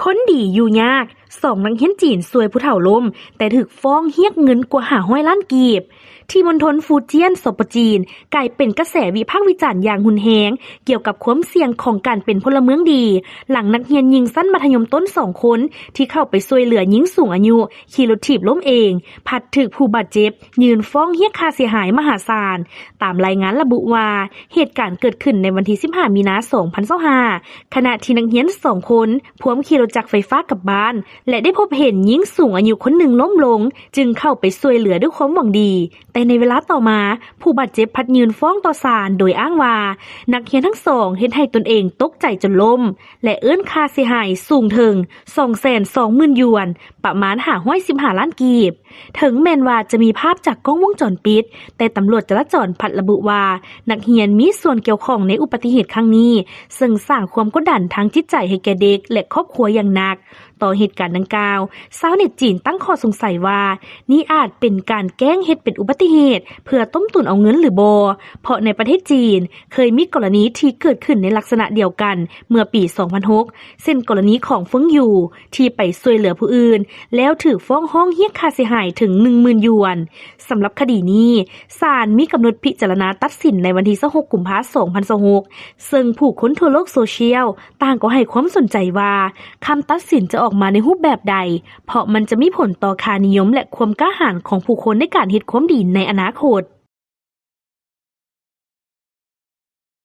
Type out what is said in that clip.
ຄົນດີຢູ່ຍາກ, ສອງນັກຮຽນຈີນຊ່ວຍຜູ້ເຖົ້າລົ້ມ ແຕ່ຖືກຟ້ອງຮຽກເງິນກວ່າຫ້າຮ້ອຍລ້ານກີບ. ທີ່ມົນທົນຟູຈຽນ ສປ ຈີນ ກາຍເປັນກະແສວິພາກວິຈານຢ່າງຮຸນແຮງ ກ່ຽວກັບຄວາມສ່ຽງຂອງການເປັນພົນລະເມືອງດີ ຫຼັງນັກຮຽນຍິງຊັ້ນມັດທະຍົມຕົ້ນສອງຄົນ ທີ່ເຂົ້າໄປຊ່ວຍເຫຼືອຍິງສູງອາຍຸຂີ່ລົດຖີບລົ້ມເອງ ພັດຖືກຜູ້ບາດເຈັບຍື່ນຟ້ອງຮຽກຄ່າເສຍຫາຍມະຫາສານ. ຕາມລາຍງານລະບຸວ່າ ເຫດການເກີດຂຶ້ນໃນວັນທີສິບຫ້າ ມີນາ ສອງພັນຊາວຫ້າ ຂະນະທີ່ນັກຮຽນສອງຄົນພວມຂີ່ລົດຈັກໄຟຟ້າກັບບ້ານ ແລະ ໄດ້ພົບເຫັນຍິງສູງອາຍຸຄົນໜຶ່ງລົ້ມລົງ ຈຶ່ງເຂົ້າໄປຊ່ວຍເຫຼືອດ້ວຍຄວາມຫວັງດີ. ແຕ່ໃນເວລາຕໍ່ມາ ຜູ້ບາດເຈັບພັດຍື່ນຟ້ອງຕໍ່ສານ ໂດຍອ້າງວ່າ ນັກຮຽນທັງສອງເຮັດໃຫ້ຕົນເອງຕົກໃຈຈົນລົ້ມ ແລະ ເອີ້ນຄ່າເສຍຫາຍສູງເຖິງ ສອງແສນສອງໝື່ນຢວນ, ປະມານ ຫ້າຮ້ອຍສິບຫ້າລ້ານກີບ. ເຖິງແມ່ນວ່າຈະມີພາບຈາກກ້ອງວົງຈອນປິດ, ແຕ່ຕຳຫຼວດຈະລາຈອນພັດລະບຸວ່າ ນັກຮຽນມີສ່ວນກ່ຽວຂ້ອງໃນອຸບັດຕິເຫດຄັ້ງນີ້, ເຊິ່ງສ້າງຄວາມກົດດັນທາງຈິດໃຈໃຫ້ແກ່ເດັກ ແລະ ຄອບຄົວຢ່າງໜັກ. ຕໍ່ເຫດການດັ່ງກ່າວ, ຊາວເນັດຈີນຕັ້ງຂໍ້ສົງໄສວ່າ ນີ້ອາດເປັນການແກ້ງເຮັດເປັນອຸບັດຕິເຫດ ເພື່ອຕົ້ມຕຸນເອົາເງິນຫຼືບໍ່, ເພາະໃນປະເທດຈີນເຄີຍມີກໍລະນີທີ່ເກີດຂຶ້ນໃນລັກສະນະດຽວກັນເມື່ອປີສອງພັນຫົກ ເຊັ່ນກໍລະນີຂອງເຟິງຢູ່ ທີ່ໄປຊ່ວຍເຫຼືອຜູ້ອື່ນ ແລ້ວຖືກຟ້ອງຮ້ອງຮຽກຄ່າເສຍຫາຍເຖິງໜຶ່ງໝື່ນຢວນ. ສຳລັບຄະດີນີ້, ສານມີກຳນົດພິຈາລະນາຕັດສິນໃນວັນທີຊາວຫົກ ກຸມພາ ສອງພັນຊາວຫົກ ເຊິ່ງຜູ້ຄົນທົ່ວໂລກໂຊຊຽວຕ່າງກໍໃຫ້ຄວາມສົນໃຈວ່າ ຄຳຕັດສິນຈະອອກມາໃນຮູບແບບໃດ, ເພາະມັນຈະມີຜົນຕໍ່ຄ່ານິຍົມ ແລະ ຄວາມກ້າຫານຂອງຜູ້ຄົນໃນການເຮັດຄວາມດີໃນອະນາຄົດ.